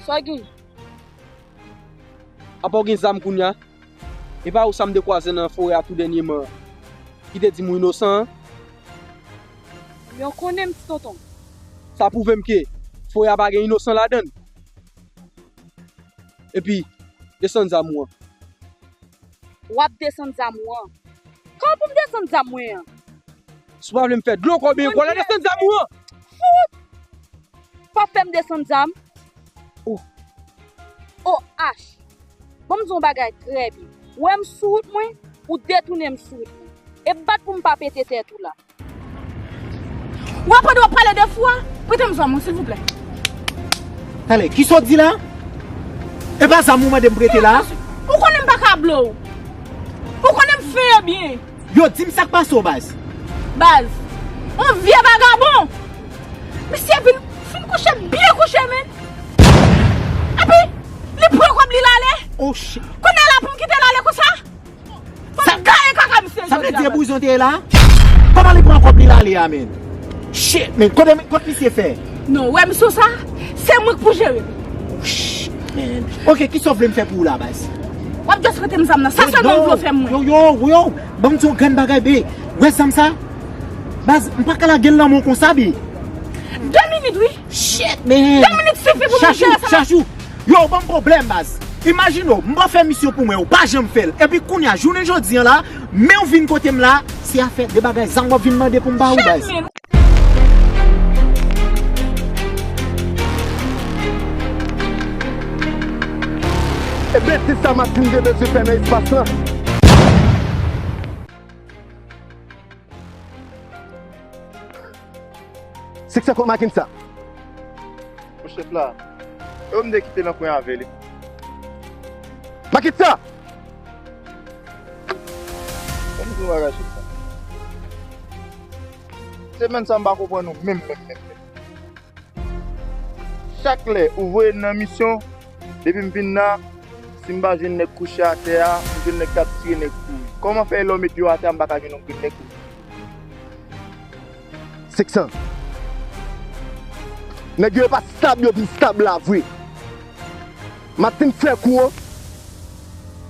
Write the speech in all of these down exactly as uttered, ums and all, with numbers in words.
Sa w gen? Apa w gen zam kounye a? E pa ou sa m te kwaze nan forè a tou dènyèman an, ki te di m ou inosan an? Men w konnen m, ti tonton. Sa pwouve m ke forè a pa gen inosan ladan l. Epi, desann zam ou an. W ap desann zam ou an. Kòman pou m desann zam mwen an? Si w pa vle m fè dlo kòben kò la, desann zam ou an. Fout! W ap fè m desann zam? Oh. O H. Ban m di w yon bagay trè byen. W wè m sou wout mwen, ou detounen m sou wout mwen. E bat pou m pa pete tèt ou la. W ap pandan w ap pale de fou a, prete m zam ou, silvouplè. Talè, kisa w di la? E pa zam ou mande m prete la? Ou konnen m pa ka blow. Ou konnen m fè byen. Yo, di m sa k pase w, baz. Baz, yon vye vagabon. Misye vin, fin kouche byen kouche, men. Epi, li pran kòb li l ale. Oh, shit. Kounye a la pou m kite l ale konsa? Sa gaye kaka misye sa vle jodi di a, e bouzen te ye la? Kòman li pran kòb li l ale a, men? Shit, men, kote, kot misye fè? Non, wè misye sa, se mwen k pou jere. Shit, man. Ok, kisa w vle m fè pou ou la, baz? W ap just prete m zam nan. Sa sèlman w vle w fè mwen. Yo, yo, yo, ban m di yon grenn bagay, be. Wè zam sa? Baz, m pa ka lage l nan men w konsa, be. De minit, wi. Shit, man. De minit sifi pou mwen jere sa. Chachou, chachou. Yo, ou ban m pwoblèm, baz. Imajine w, m pa fè misyon pou mwen, ou pa janm fè l. Epi kounye a, jounen jodi an la, men w vin kote m la, se afè de bagay zam w ap vin mande pou m ba ou, baz. E betiz sa Martine te bezwen fè nan espas lan. Siksè kot Makitza? Mon chèf la, e ou m te kite nan kwen avè li. Makitza! Ban m di w yon bagay, chèf la. Semèn sa m pa konprann ou menm, menm, menm, menm. Chak lè ou voye m nan misyon, depi m vin la, si m pa jwenn nèg kouche atè a, m jwenn nèg k ap tire nèg kouri. Kòman fè lè w met pye w atè a, m pa ka jwenn yon grenn nèg kouri? Senk san. Nèg yo pa stab, yo vin stab la vre. Martine fè kou an,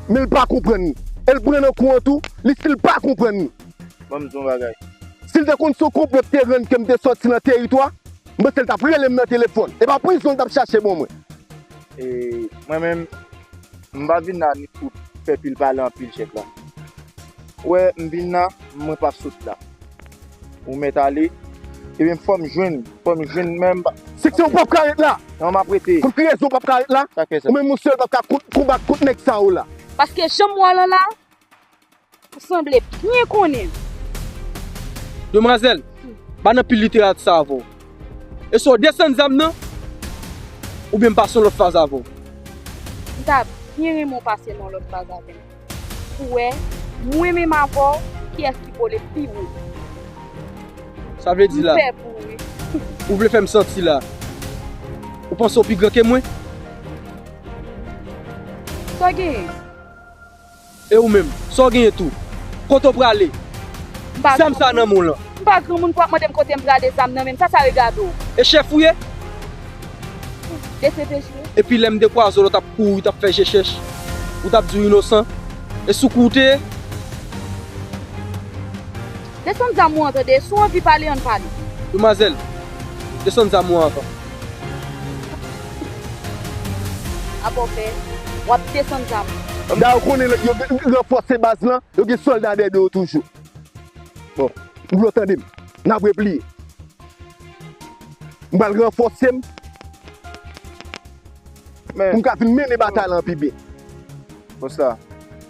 men l pa konprann li. E l pran nan kou an tou, li still pa konprann li. Ban m di w yon bagay. Si l te konn se yon konplo k te rann ke m te sòti nan teritwa, m panse l t ap rele m nan telefòn. E pa prizon l t ap chache ban mwen. E mwen menm, m pa vin la ni pou fè pil pale anpil, chèf la. Ou wè, m vin la, mwen p ap sot la. Ou mèt ale. Ebyen, fò m jwenn, fò m jwenn menm. Seksyon, ou p ap ka ret la. Non, m ap rete. Pou ki rezon w p ap ka ret la? Sa k fè sa? Ou menm ou sèl p ap ka kont, konbat kont nèg sa yo la. Paske jan m wè w lan la, ou sanble byen konnen. Demwazèl, m pa nan pil literati sa avè w. E swa w desann zam nan, oubyen m pase yon lòt faz avè w. M ta byen renmen w pase nan yon lòt faz avè m. Pou wè, mwen menm avè w, kiyès ki vole pi wo. Sa vle di la, m pè pou ou, wi. Ou vle fè m santi la, ou panse w pi gran ke mwen? Sa w genyen? E ou menm, sa w genyen tou? Kote w prale? M pa granmoun. Zam sa nan men w lan. M pa granmoun pou w ap mande m kote m prale, zam nan men m. Sa sa regade w? E chèf ou ye? D C P J wi. Epi lè m dekwaze w, lè w t ap kouri, w t ap fè je chèch, ou t ap di w inosan. E sou kou w te ye? Desann zam ou an tande, si w anvi pale, ann pale. Demwazèl, desann zam ou an avan. Apa w fè, w ap desann zam ou. Dayè, ou konnen yo ranfòse baz lan, yo gen sòlda dèyè yo toujou. Bon, ou vle w tande m, n ap repliye. M pral ranfòse m. Men pou m ka vin mennen batay lan pi byen. Konsa,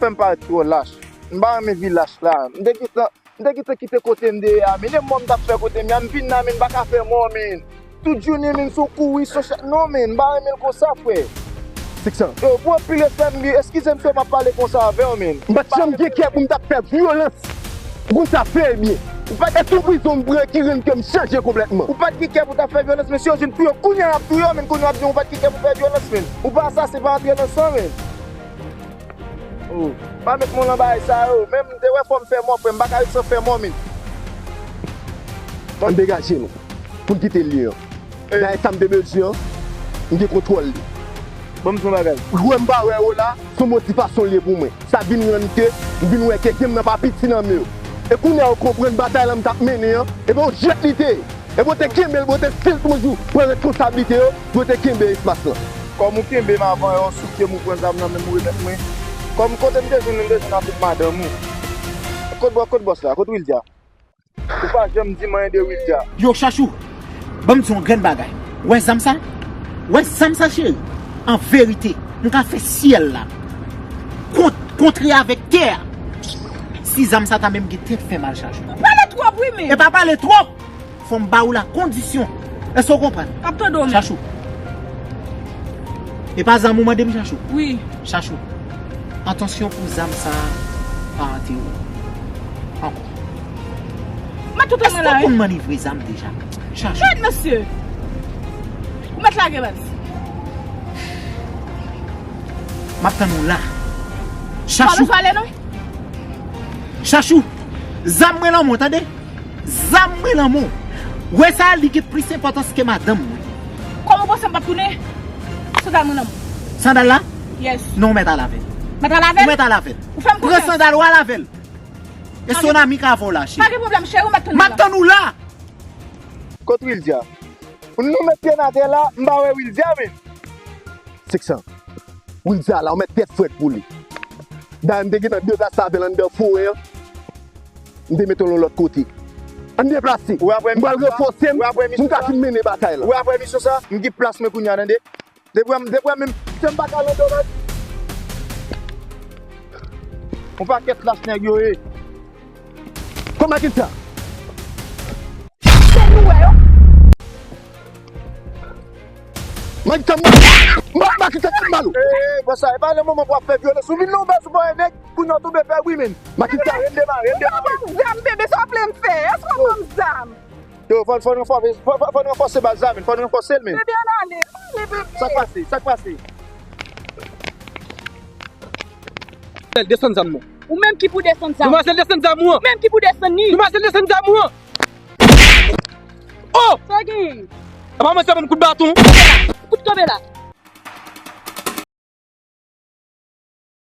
fè m parèt twò lach. M pa renmen vi lach la. M te gentan, m te gentan kite kote m te ye a, men e mò m t ap fè kote m ye a, m vin la, men m pa ka fè mò, men. Tout jounen, men, sou kouri, sou chat. Non, men, m pa renmen l konsa, frè. Seksyon. Yo, pou anpil respè, m eskize m si w pa pale konsa avè w, men. M pa t janm gen kè pou m t ap fè vyolans. Ou konn sa fè byen. Ou pa t e tou prizon m pran ki rann ke m chanje konplètman. Ou pa t gen kè pou t ap fè vyolans, men si yo jwenn pou yo kounye a y ap touye w, men kounye a w ap di w pa t gen kè pou fè vyolans, men. Ou pa asasen, pa antre nan san, men. Oh, pa met men w lan bagay sa yo. Menm m te wè fò m fè mò, frè m, m pa ka ret san fè mò, men. Ann degaje nou. Pou n kite lye an. Dayè sa m te bezwen an, m gen kontwòl li. Ban m di w yon bagay. Wè m pa wè yo la, se yon motivasyon l ye pou mwen. Sa vin rann ke m vin wè ke game nan pa piti nan men yo. E kounye a yo konprann batay la m t ap mennen an, e pa yon jwèt li te ye. E pou yo te kenbe l, pou yo te fè l toujou pran responsablite yo, pou yo te kenbe espas lan. Kòm ou kenbe m avan yè, ou sou pye m, ou pran zam nan men m, ou remèt mwen. Kòm kote m te jwenn li, m te jwenn avèk madanm ou. Kot bò-, kot bòs la? Kot Wildia? Ou pa janm di m anyen de Wildia. Yo, Chachou, ban m di w yon grenn bagay. Wè zam sa? Wè zam sa, cheri? An verite, m ka fè syèl la kont-, kontre avèk tè a. Si zam sa ta menm gen tèt fè mal, Chachou. Ou pale twòp, wi, men. E pa pale twòp! Fò m ba ou la kondisyon. Èske w konprann? M ap tande w, men. Chachou. E pa zam ou mande m, Chachou? Wi. Chachou. Atansyon pou zam sa pa antere w ankò. Mwen tout mwen la, wi. Èske w konn manevre zam deja? Chachou. Gad, mesye. Ou mèt lage baz. M ap tann ou la. Chachou. Pa bezwen ale, non. Chachou. Zam mwen lan mwen, tande? Zam mwen lan men w. Wè sa, li gen plis enpòtans ke madanm mwen. Kòman w panse m p ap tounen? Sandal mwen lan men w. Sandal la? Yes. Non, w mèt al avè l. Mèt al avè l? Ou mèt al avè l. Ou fè m konfyans. Pran sandal ou al avè l. E Sonami k avè w la, cheri. Pa gen pwoblèm, cheri, ou mèt tounen la. M ap tann ou la. Kot Wildia? Nou met pye n atè la, m pa wè Wildia, men. Six cents. Wildia la, ou met tèt frèt pou li. Dayè, m te gentan deplase avè l anndan forè an. M te mete l yon lòt kote. Ann deplase. M pral ranfòse m pou m ka fin mennen batay la. Ou wè apre emisyon sa, m gen plas mwen kounye a, tande. Depi wè m, depi wè m, se m pa ka nan domaj. Yon pakèt lach nèg yo ye. Kòman ki sa? Se nou wè yo. Mwen tann mwen. Mwen pa kite tout mal ou. Eh, bon sa, e pa nan moman pou ap fè vyolans. Ou vin nan yon baz ou pa wè nèg, kounye a w tonbe fè wi men. Makita. Redemare, redemare. Zam bebe, sa w vle m fè? Èske w ban m zam? Yo, fò, fò n ranfòse, fò, fò, fò n ranfòse baz la men, fò n ranfòse l men. Bebe, ann ale, ale bebe. Sa k pase? Sa k pase? Desann zam mwen. Ou menm ki pou desann zam. Demwazèl, desann zam ou an. Ou menm ki pou desann ni. Demwazèl, desann zam ou an. Oh! Sa gen? Apa mwen se ban m kout baton? Kout kanpe la.